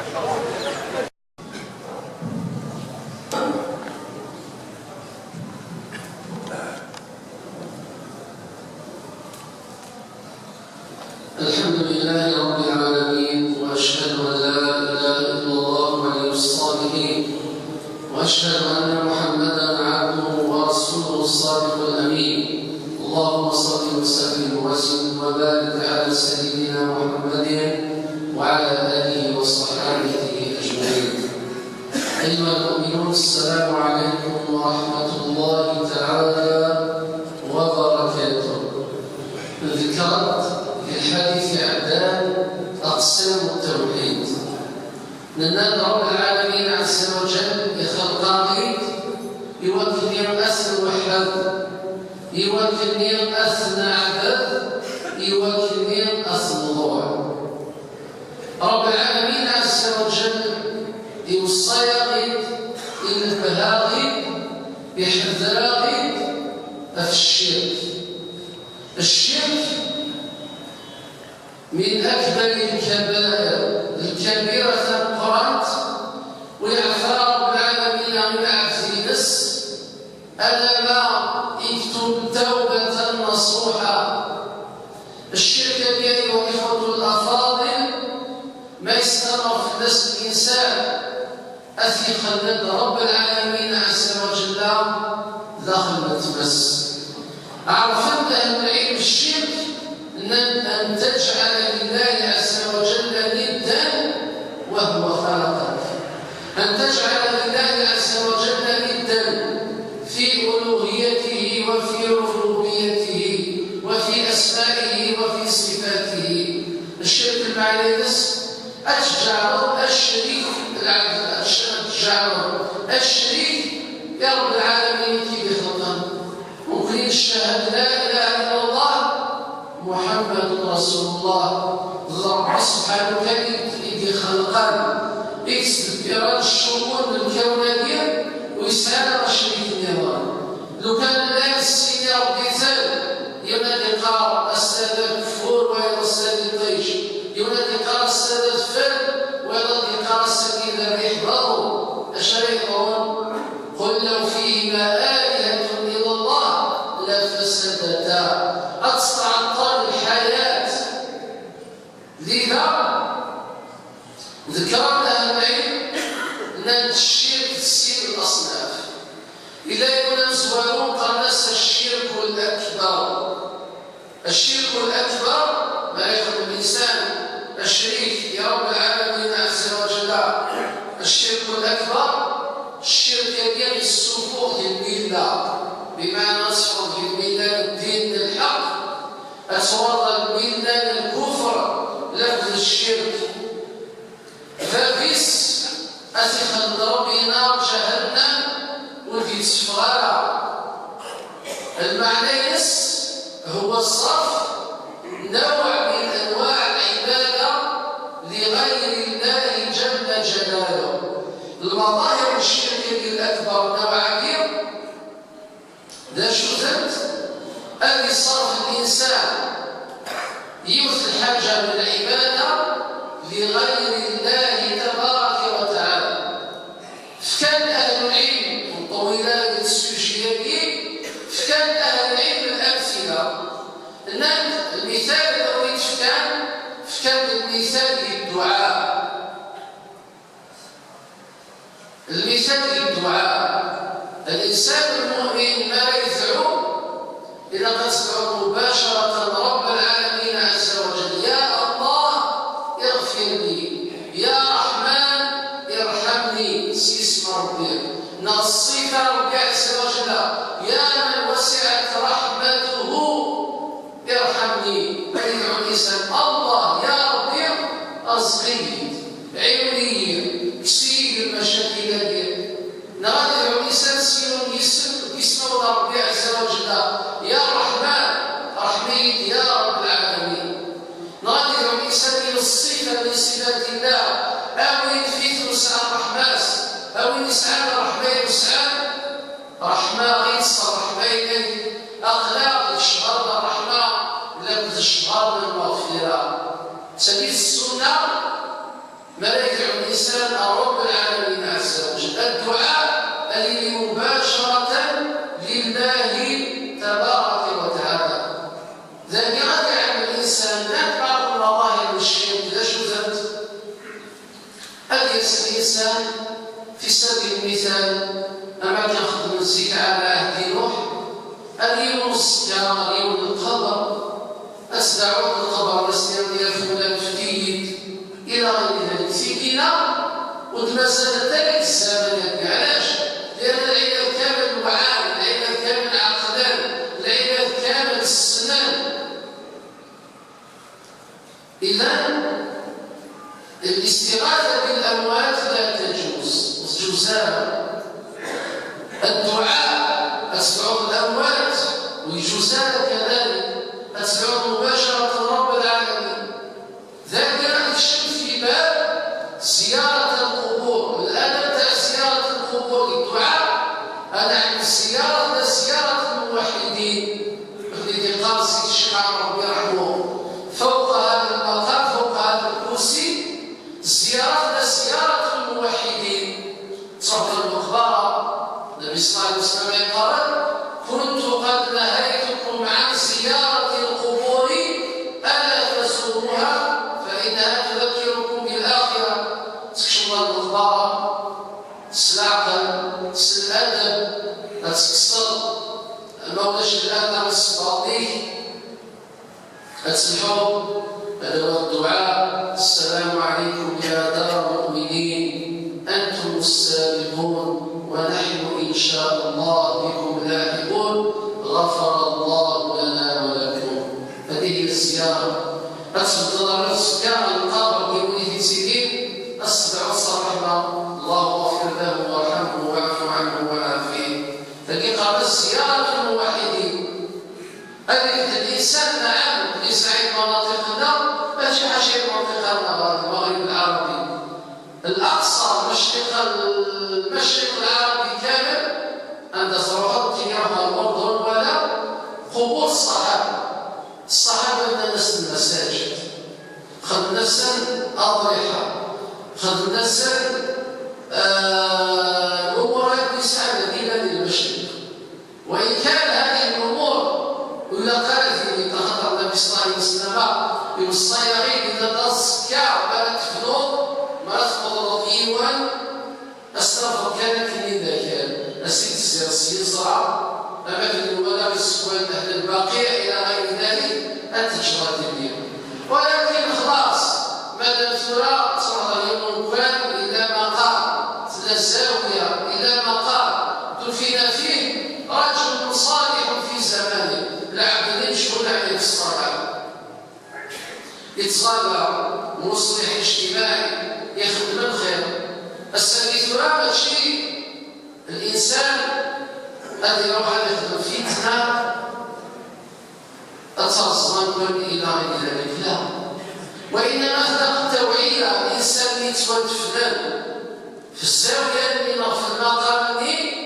الحمد لله رب العالمين، وأشهد أن لا إله إلا الله ولي الصالحين، وأشهد أن محمدا عبده ورسوله الصادق الأمين. اللهم صل وسلم وزد وبارك على سيدنا محمد وعلى آله وصحابته أجمعين. أيها المؤمنون، السلام عليكم ورحمة الله تعالى وبركاته. ذكرت في الحديث عدان أقسام التوحيد. لأن رب العالمين عز وجل يخلقني يوكلني أثن وحد، يوكلني أثن عبد، يوكلني أثن ضوع. رب العالمين عز وجل يوصيغي ينبهاغي يحذراغي في الشرك. الشرك من أكبر الكبائر، الكبيرة القرآن، ويعفى رب العالمين من عبد نس ألا ما يكتب توبة نصوحة. الشرك أيها الإخوة الأفاضل ما يستمر في نفس الإنسان أثي خلد رب العالمين عز وجل داخل المتمس. عرفت أهل العلم الشرك أن تجعل لله عز وجل ندا وهو خلقك، أن تجعل لله عز وجل ندا في ألوهيته وفي ربوبيته وفي أسمائه وفي صفاته. الشرك المعنى أتجعل الشريك أتجعل الشريك يا رب العالمين كيف خلقنا. ممكن الشهادة لا إله إلا الله محمد رسول الله، رب سبحانه كان يدي خلقان يتدبر الشؤون الكونية ويسأل شريك النظام. لو كان لا يسيني ربي ثال ينادي قار السادة كفور ويضا السادة طيش، ينادي قار السادة فل وينادي قار السادة الريح ضرو أشريطون. قل لو فيهما آلهة إلا الله لفسدتا. أتستعطل الحياة. لذا ذكرنا أهل العلم أن الشرك تسير الأصناف. إذا يكون زوالون قرنس الشرك الأكبر. الشرك الأكبر ما يخلو الإنسان الشريك يا رب العالمين عز وجل. الشرك الأكبر الشرك ديال السفوح للملة، بمعنى صفوح للملة الدين الحق، أصوات الملة للكفر لفظ الشرك. فابيس أتخذ ربي نار جهنم ودي تسفغارا. المعنى يس هو الصرف نوع من أنواع العبادة لغير الله جل جلاله. المظاهر الشرك الأكبر نوع كبير ذا شو أن صرف الإنسان يوث الحاجة من العبادة لغير الله تبارك وتعالى. فكان أهل العلم والطويلات السوجيانيين، فكان أهل العلم الأمثلة. المثال الأول فكان المثال للدعاء. المثال للدعاء، الإنسان المؤمن ما يدعو إذا قد تدعو مباشرة رب العالمين عز وجل، يا الله اغفر لي، يا رحمن ارحمني، اسم ربي نصيفة ربي عز وجل، يا من وسعت رحمته ارحمني. فيدعو الإنسان الله يا ربي أرزقني، عيوني، كسير المشاكل ديالي. نغادي يدعو الإنسان سيون اسم ربي عز وجل، يا رحمن رحميت يا رب العالمين. نغادي يدعو الإنسان إلى الصفة من صفات الله، أو ينفي وسع الرحماس، أو يسعى الرحمة يسعى رحمة غير الرحمة أخلاق الشهر الرحمة لك الشهر المغفرة. سبيل السنة ما لا يدعو الإنسان الإنسان رب العالمين عز وجل. الدعاء الذي مباشرة لله تبارك وتعالى. ذلك يعلم الإنسان بعض المظاهر الشرك لا شذت. أليس الإنسان في سبيل المثال أما كيخدم الزيت على عهد نوح اليوم السكر اليوم القبر أسدعوا القبر نسير يا فلان فتيت إلى غير ذلك سكينة وتمازال ذلك الزمن. علاش؟ لأن العباد كامل وعاد، العباد كامل عقلان، العباد كامل السنان. إذا الاستغاثة بالأموات لا تجوز، تجوزان. الدعاء أتبعوا الأموات ويجوزان كذلك، أتبعوا مباشرة رب العالمين. ذلك الشيء في باب زيارة القبور. الآن تاع زيارة القبور الدعاء أنا عن الزيارة زيارة الموحدين الذي قال سيد الشيخ ربي يرحمه فوق هذا المقام فوق هذا الكرسي زيارة زيارة الموحدين. تروح المقبرة، النبي صلى الله عليه وسلم قال كنت قد نهيتكم عن زيارة القبور ألا تزوروها فإنها تذكركم بالآخرة. تكشف المقبرة العقل الأدب لا تكسر ما ولاش الأدب الصباطي أتسمحوا. هذا هو الدعاء. السلام عليكم يا دار المؤمنين، أنتم السابقون ونحن إن شاء الله بكم لاحقون، غفر الله لنا ولكم. هذه هي الزيارة. أتفضل نفسك القبر كيولي في سنين السبع والرحمة، اللهم اغفر له وارحمه واعف عنه وعافيه. لكن قبل زيارة الموحدين هذه الإنسان نعم يسعد مناطقنا، ماشي حاجة منطقتنا المغرب العربي الأقصى المشرق العربي كامل عند صروحات تيرها الأردن ولا قبور الصحابة. الصحابة من ناس المساجد، خد ناس أضرحة، خد ناس الأمور يسعى بلاد المشرق. وإن كان هذه الأمور ولا قالت في تخطر النبي صلى الله عليه وسلم بالصياغين إذا تزكى ولا تفنو ما تفضل إيوان أستغفر كانت من ذاك السيد السيزرع أماكن الولاء السكوان أهل البقيع إلى غير ذلك التجربة الدنيا. ولكن خلاص مادام ثرى تروح اليوم كان إلى مقام إلى الزاوية إلى مقام دفن فيه رجل صالح في زمانه العبد يشغل عليه الصلاة يتصالح مصلح اجتماعي يخدم الخير. السبيل ماشي الإنسان الذي يروح يخدم فتنة أتصل إلى غير ذلك، لا، وإنما خلق التوعية. الإنسان اللي يتودفن في الزاوية اللي في المقام دي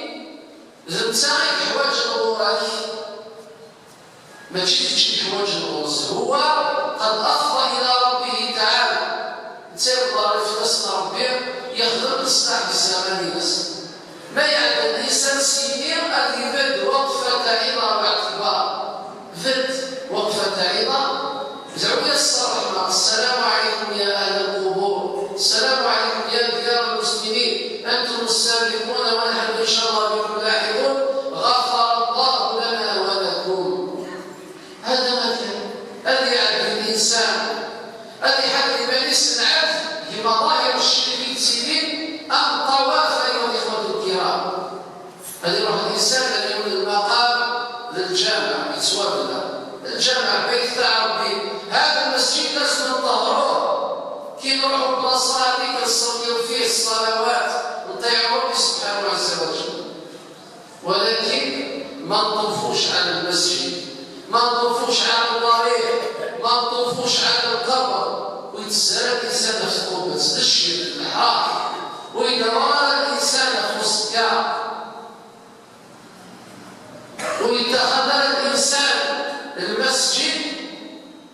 زمتاعي حوايج الغراك ماشي تجي حوايج الغرز، هو قد أفضى إلى ربه تعالى. تيرضى في نفس ربي يخدم الصلاح في الزمان بس ما يعد الإنسان سيدير أن يفد وقفة عظة واعتبار، فد وقفة عظة زعوية الصراحة. السلام عليكم يا أهل القبور، السلام عليكم يا ديار المسلمين، أنتم السابقون ونحن إن شاء الله بكم لاحقون، غفر الله لنا ولكم. هذا ما كان هذا يعد الإنسان هذه حد بني سنعف في مظاهر الشرك سنين أم طواف. أيها الإخوة الكرام، هذه يروح الإنسان الذي المقام للجامع يتوابنا الجامع بيت تاع ربي. هذا المسجد لازم نطهروه كي نروحوا البلاصة هذيك نصليو فيه الصلوات نطيعوا ربي سبحانه عز وجل. ولكن ما نطوفوش على المسجد، ما نطوفوش على الضريح، ما نطوفوش على القبر. ويتسالى الانسان في قبه الشرك الحرام، واذا رأى الانسان في السكا واتخذ الانسان المسجد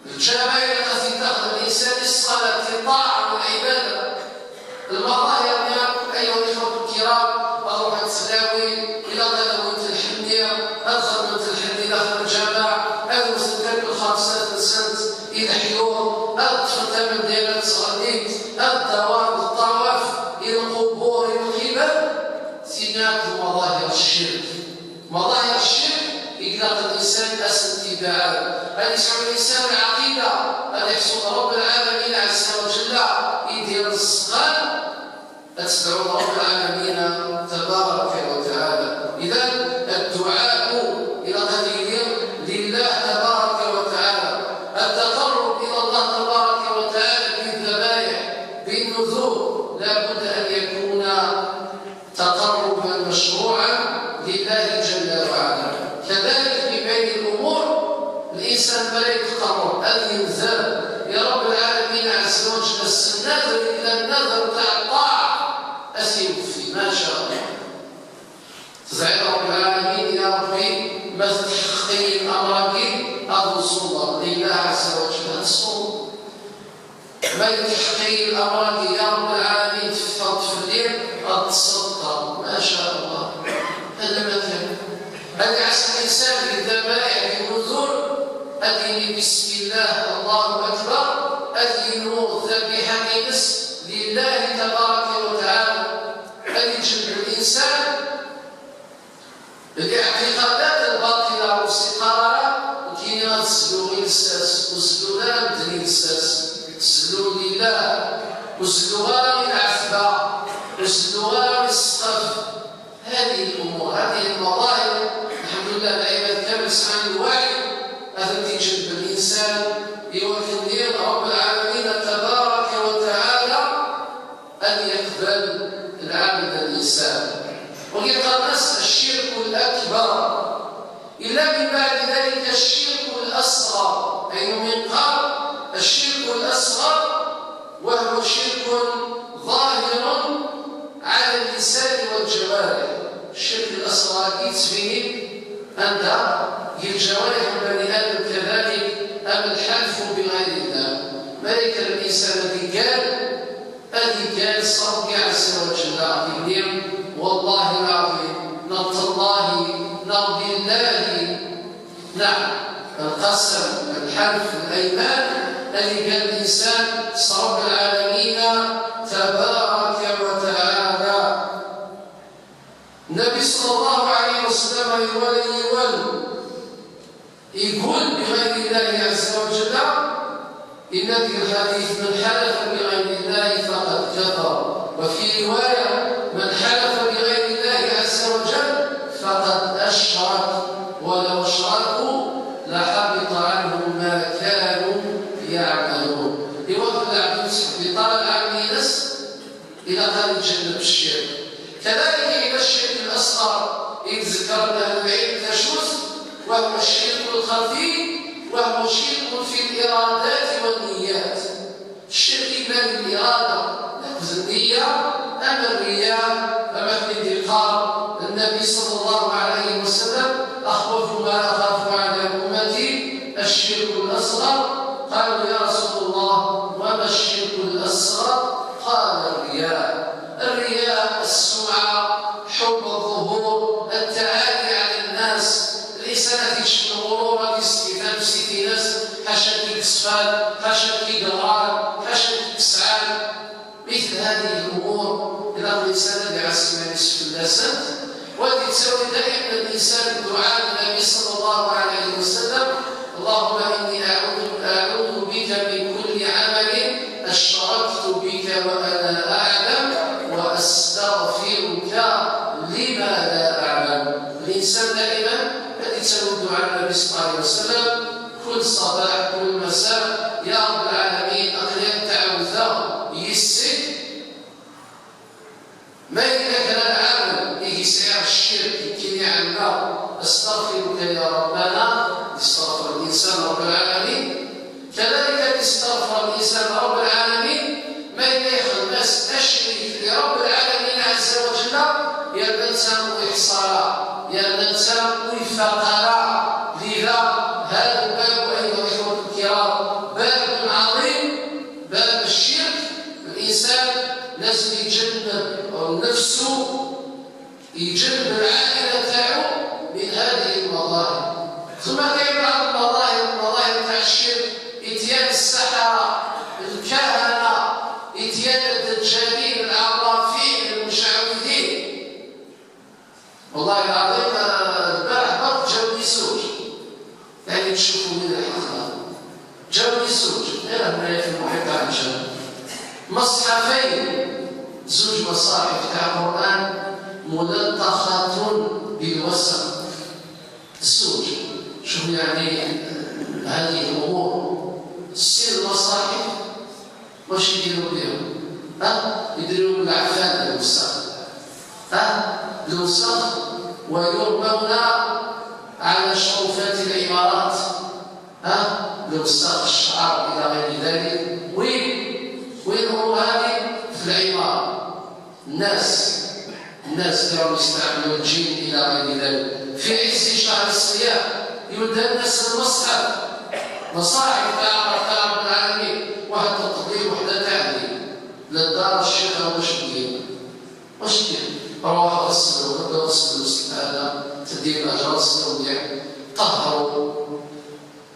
الجامع التي اتخذ الانسان الصلاة الطاعة والعبادة. المقام الفتنة ومظاهر الشرك. مظاهر الشرك إطلاق الإنسان أسن اتباعه، هذا يسعى الإنسان العقيدة، هذا يحصل رب العالمين عز وجل يدير الصغار أتبعوا رب العالمين تبارك وتعالى. إذا الدعاء إلى قدير لله تبارك وتعالى، التقرب إلى الله تبارك وتعالى بالذبائح بالنذور لا بد أن يكون تقربا مشروعا لله جل وعلا. كذلك من بين الأمور الإنسان ما يتقرب أن ينذر يا رب العالمين عز وجل النذر إلى النذر تاع الطاعة أسيوفي ما شاء الله. تزعل رب العالمين يا ربي ما تحققي الأمر أبو لله عز وجل الصوم، ما يتحققي الأمر يا رب العالمين تفض في الليل أتصدق ما شاء الله. هذا مثلا هذا عسى الإنسان بالذبائح بالنذور أديني بسم الله الله أكبر أدينوا الذبيحة نس لله تبارك وتعالى. أن يجمع الإنسان الاعتقادات الباطلة والاستقرارات وكاين غتسلو غير الساس وسلو لا مدني الساس سلو لله وسلو غير العفة وسلو غير السقف. هذه الأمور هذه المظاهر الحمد لله العباد كامل سبحان الوعي هذا تيجلب الإنسان يوكل رب العالمين تبارك وتعالى أن يقبل العبد الإنسان. ويقال الشرك الأكبر إلا من بعد ذلك الشرك الأصغر، أي من قال الشرك الأصغر وهو شرك ظاهر على اللسان والجوارح. الشرك الأصغر يتبين أنت الجوارح بني آدم كذلك أم الحلف بغير الله. ملك الإنسان الذي قال الذي قال صرف عز وجل والله العظيم نبت الله نرضي الله. نعم القسم الحلف الأيمان الذي قال الإنسان صرف العالمين تبارك وتعالى. النبي صلى الله عليه وسلم يقول بغير الله عز وجل إن في الحديث من حلف بغير الله فقد كفر، وفي رواية من حلف بغير الله عز وجل فقد أشرك، ولو أشركوا لحبط عنهم ما كانوا يعملون. يوافق العبد بطلب العبد نس إلى قال يتجنب الشرك. كذلك إلى الشرك الأصغر إذ ذكرنا أهل العلم تشوز وهو الشرك الخفي وهو شرك في الإرادات والنيات. الشرك إلا للإرادة نفذ النية أم الرياء. فمثل قال النبي صلى الله عليه وسلم أخوف ما أخاف على أمتي الشرك الأصغر. قالوا يا رسول الله وما الشرك الأصغر؟ قال الرياء. الرياء السمعة، حب الظهور، التعالي على الناس. الإنسان تيشف الغرور في ناس حاشا كيكسفال حاشا كيقران حاشا كيكسعان. مثل هذه الأمور إلى الإنسان اللي عسى ما يسف اللسان. وهذه تساوي دائما الإنسان دعاء النبي صلى الله عليه وسلم اللهم إني أعوذ بك من كل عمل أشركت بك وأنا أعلم وأستغفرك لما لا أعلم. الإنسان دائما هذه تساوي دعاء النبي صلى الله عليه وسلم كل صباح كل مساء يا رب العالمين أقلم تعوذة يسك ما إذا كان العمل يسير الشرك كي عنا أستغفرك يا ربنا. يستغفر الإنسان رب العالمين. كذلك يستغفر الإنسان رب العالمين ما إذا يخلص أشرك لرب العالمين عز وجل يا ننسى وإحصارا يا ننسى وفقرا. لذا هذا الباب أيها الإخوة الكرام باب عظيم، باب الشرك. الإنسان لازم يتجنب نفسه يجنب العائلة تاعو من هذه المظاهر. ثم كاين بعض المظاهر تاع الشرك اتيان السحرة، الكهنة، اتيان الدجالين، العرافين، المشعوذين. زوج مصاحف تاع القرآن ملطخة بالوسخ. الزوج، شوف يعني هذه الأمور. سير المصاحف واش يديروا بهم؟ ها؟ يديروا بالعفان الوسخ، ها؟ الوسخ، ويرمون على شرفات العمارات، ها؟ الوسخ، الشعر إلى غير ذلك. وين الأمور هذه؟ في العمارة. الناس اللي راهم يستعملوا الجن إلى غير ذلك. في عز شهر الصيام يدنس المصحف، مصاحف تاع رب العالمين، واحد تطبيق وحده تعدي للدار الشيخ. واش دير؟ واش دير؟ روح غسلوا، غدا غسلوا هذا تدير الاجر، غسلوا مليح، طهروا،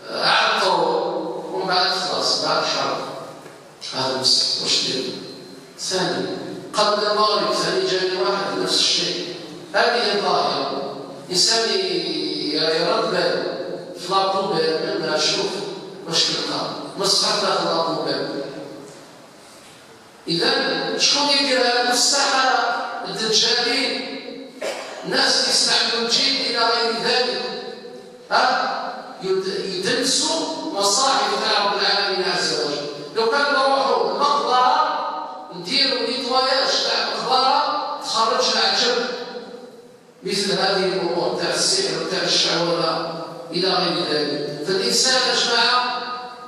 عطروا، ومن بعد خلاص بعد حرب هذا المصحف. واش دير؟ ثاني قبل المغرب ثاني جاني واحد نفس الشيء. هذه الظاهرة، إنسان يرد باله في la poubelle منها، شوف واش تلقى مصحف داخل la poubelle. إذا شكون يدير هذا؟ السحرة، الدجالين، الناس اللي يستعملوا الجن إلى غير ذلك، ها؟ يدنسوا مصاحف تاع رب العالمين عز وجل. لو كان نروحوا المقبرة نديروا nettoyage تاع المقبرة تخرج العجب مثل هذه الأمور تاع السحر وتاع الشعوذة إلى غير ذلك. فالإنسان يا جماعة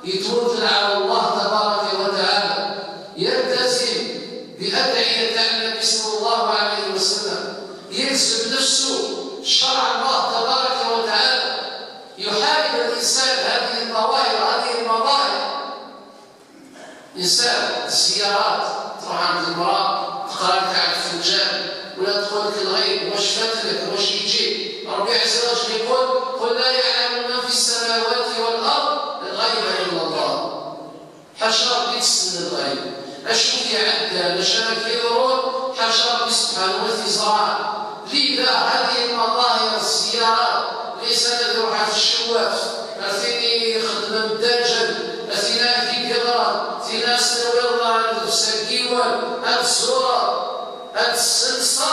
يتوكل على الله تبارك وتعالى، يلتزم بأدعية النبي صلى الله عليه وسلم، يلزم نفسه شرع الله تبارك وتعالى، يحارب الإنسان هذه الظواهر، هذه المظاهر. إنسان الزيارات، تروح عند المرأة تقرأ لك على الفنجان ولا تقول لك الغيب، واش فات لك، واش يجي. ربي عز وجل يقول: قل لا يعلم من في السماوات والأرض الغيب إلا الله. حاشا ربي تسن الغيب، أشوف يعدل، أشارك يضرون، حاشا ربي سبحانه وتعالى. لذا هذه المظاهر، الزيارات، الإنسان يروح في الشواف، أثيني خدمة الدجل، أثينا في قدرة، أثينا سنويضة، سكيوان، هاد الزورة، هاد السلسة،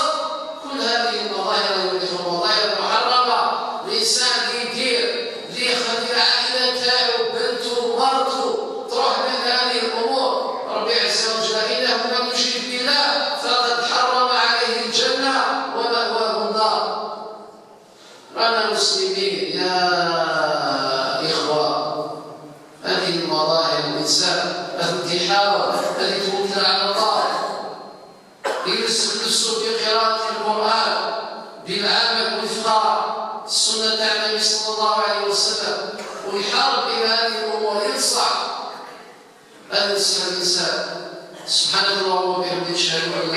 كل هذه المظاهر المظاهر المحرمة. الإنسان يدير اللي يخلي العائلة تاعو، بنته، مرته، تروح من هذه الأمور. ربي عز وجل: إنه من يشرك بالله فقد حرم عليه الجنة ومأواه النار. رانا مسلمين يا إخوة. هذه المظاهر الإنسان التي يحاول، التي توكل على الله، يلزم نفسه بقراءة القرآن، بالعمل وفق السنة تاع النبي صلى الله عليه وسلم، ويحارب إلى هذه الأمور، ينصح. هذا ينصح الإنسان. سبحانك اللهم وبحمدك، أشهد أن